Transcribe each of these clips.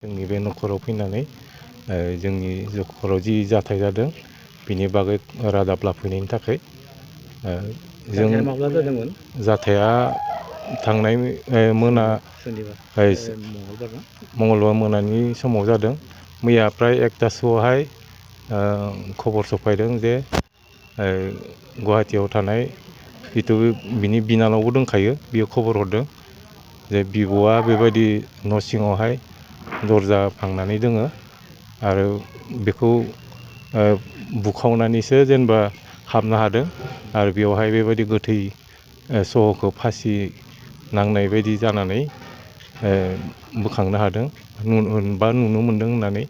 जोंनि बे नखराव फैनानै जोंनि नखराव जि जाथाय जादों बिनि बागै रादाब लाफैनायनि थाखाय जों माब्ला जादोंमोन? जाथाया थांनाय मोना मंगलबार मोनानि समाव जादों। मैया प्राय 1टासोआवहाय खबर सफायदों जे गुवाहाटीयाव थानाय जिथु बिनि बिनानावबो दंखायो बियो खबर हरदों जे बिब'आ बेबायदि न' सिङावहाय दरजा फांनानै दोङो आरो बेखौ बुखावनानैसो जेनेबा हाबनो हादों आरो बेवहाय बेबायदि गोथै सह'खौ फासि नांनाय बायदि जानानै बोखांनो हादों बा नुनो मोन्दों होननानै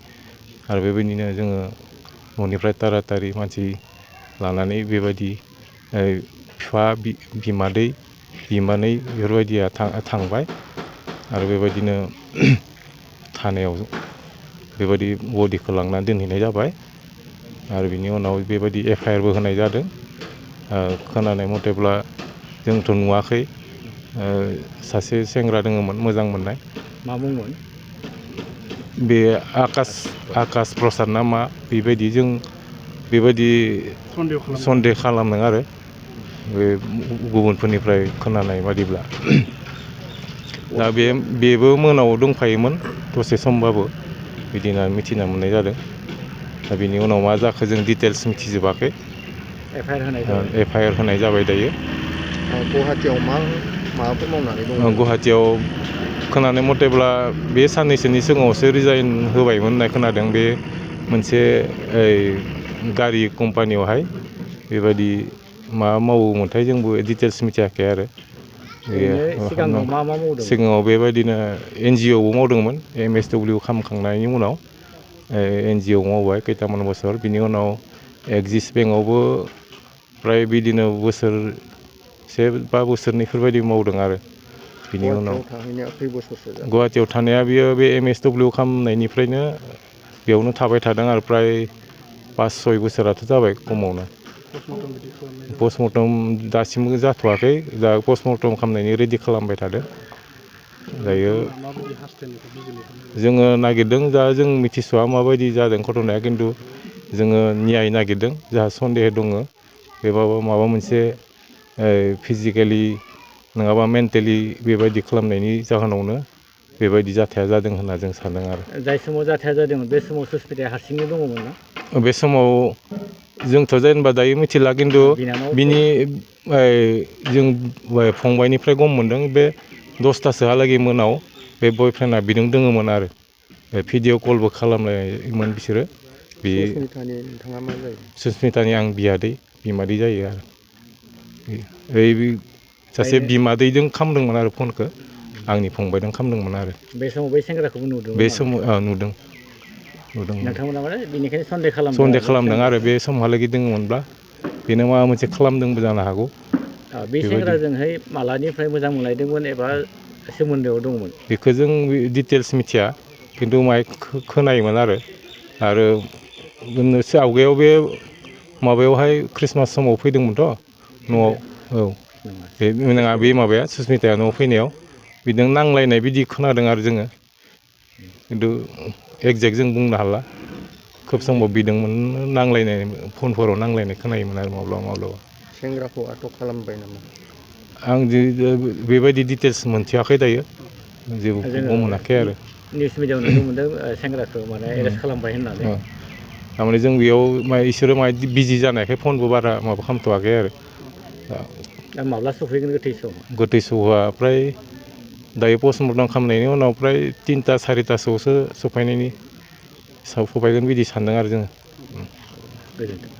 आरो बेबायदिनो जोङो न'निफ्राय तारातारि मानसि लानानै बेबायदि बिफा बिमादै बिमानै बेफोरबायदिया थांबाय आरो बेबायदिनो थानायाव बेबायदि बडिखौ लांनानै दोनहैनाय जाबाय आरो बिनि उनाव बेबायदि FIRबो होनाय जादों। खोनानाय मथेब्ला जोंथ' नुवाखै सासे सेंग्रा दङमोन मोजां मोननाय। मा बुंमोन? बे आकाश प्रसाद ना मा बेबायदि जों बेबायदि सन्देह खालामदों आरो बे गुबुनफोरनिफ्राय खोनानाय बादिब्ला दा बेबो मोनाव दंफायोमोन दसे समबाबो बिदिना मिथिना मोननाय जादों। दा बिनि उनाव मा जाखो जों डिटेल्स मिथिजोबाखै। FIR होनाय जाबाय दायो। गुवाहाटीयाव माबाफोर मावनानै दङ? गुवाहाटीयाव खोनानाय मथेब्ला बे साननैसोनि सिगाङावसो रिजाइन होबायमोन होननाय खोनादों। बे मोनसे गारि कम्पानियावहाय बेबायदि मा मावोमोनथाय जोंबो डिटेल्स मिथियाखै आरो सिगाङाव मा मावदों? सिगाङाव बेबायदिनो NGOआवबो मावदोंमोन। MSW खालामखांनायनि उनाव NGO मावबाय खैथामान बोसोर बिनि उनाव एक्सिस बेंकआवबो फ्राय बिदिनो बोसोरसे बा बोसोरनैफोरबायदि मावदों आरो बिनि उनाव गुवाहाटीयाव थानाया बियो बे MSW खालामनायनिफ्रायनो बेयावनो थाबाय थादों आरो फ्राय 5-6 बोसोराथ' जाबाय खमावनो। पस्टमर्टम दासिमबो जाथ'वाखै दा पस्टमर्टम खालामनायनि रेडि खालामबाय थादों। दायो जोङो नागिरदों दा जों मिथिस'वा माबायदि जादों घटनाया खिन्थु जोङो न्याय नागिरदों जोंहा सन्देह दङ बेबाबो माबा मोनसे फिजिकेलि नङाबा मेन्टेलि बेबायदि खालामनायनि जाहोनावनो बेबायदि जाथाया जादों होनना जों सानदों आरो जाय समाव जाथाया जादोंमोन बे समाव सुसमिताया हारसिंनो दङमोन ना? बे समाव जोंथ' जेनेबा दायो मिथिला खिन्थु बिनि जों फंबायनिफ्राय गम मोनदों बे 10टासोहालागै मोनाव बे बयफ्रेन्डआ बिजों दङमोन आरो भिडिअ' कलबो खालामलायोमोन बिसोरो। बे नोंथाङा मा जायो? सुसमितानि आं बिमादै जायो आरो सासे बिमादैजों खालामदोंमोन आरो फनखौ आंनि फंबायजों खालामदोंमोन आरो बे समाव बै सेंग्राखौबो नुदोंमोन? बे समाव नुदों। नोंथांमोना माने बेनिखायनो सन्देह खालामदों आरो बे समहालागै दङमोनब्ला बेनो माबा मोनसे खालामदोंबो जानो हागौ। बे सेंग्राजोंहाय मालानिफ्राय मोजां मोनलायदोंमोन एबा सोमोन्दोआव दंमोन? बेखौ जों डिटेल्स मिथिया खिन्थु खोनायोमोन आरो आवगायाव बे माबायावहाय ख्रिस्टमास समाव फैदोंमोनथ' न'आव बे नङा बे माबाया सुसमिताया न'आव फैनायाव बिदिनो नांलायनाय बिदि खोनादों आरो जोङो खिन्थु एक्जेक्ट जों बुंनो हाला खोब समाव बिदोंमोन नांलायनाय फनफोराव नांलायनाय खोनायोमोन आरो माब्लाबा सेंग्राखौ आटक खालामबाय नामा? आं बेबायदि डिटेल्स मोनथियाखै दायो जेबो मोनाखै आरो निउस मिडियाआव नुनो मोनदों सेंग्राखौ माने एरेस्ट खालामबाय होननानै। थारमाने जों बेयाव इसोरो बिजि जानायखाय फनबो बारा माबा खालामथ'वाखै आरो दा माब्ला सफैगोन गोथै सहआ? गोथै सहआ फ्राय दायो पस्टमर्टम खालामनायनि उनाव फ्राय 3-4टासोआवसो सफैगोन बिदि सानदों आरो जोङो। गोजोन्थों।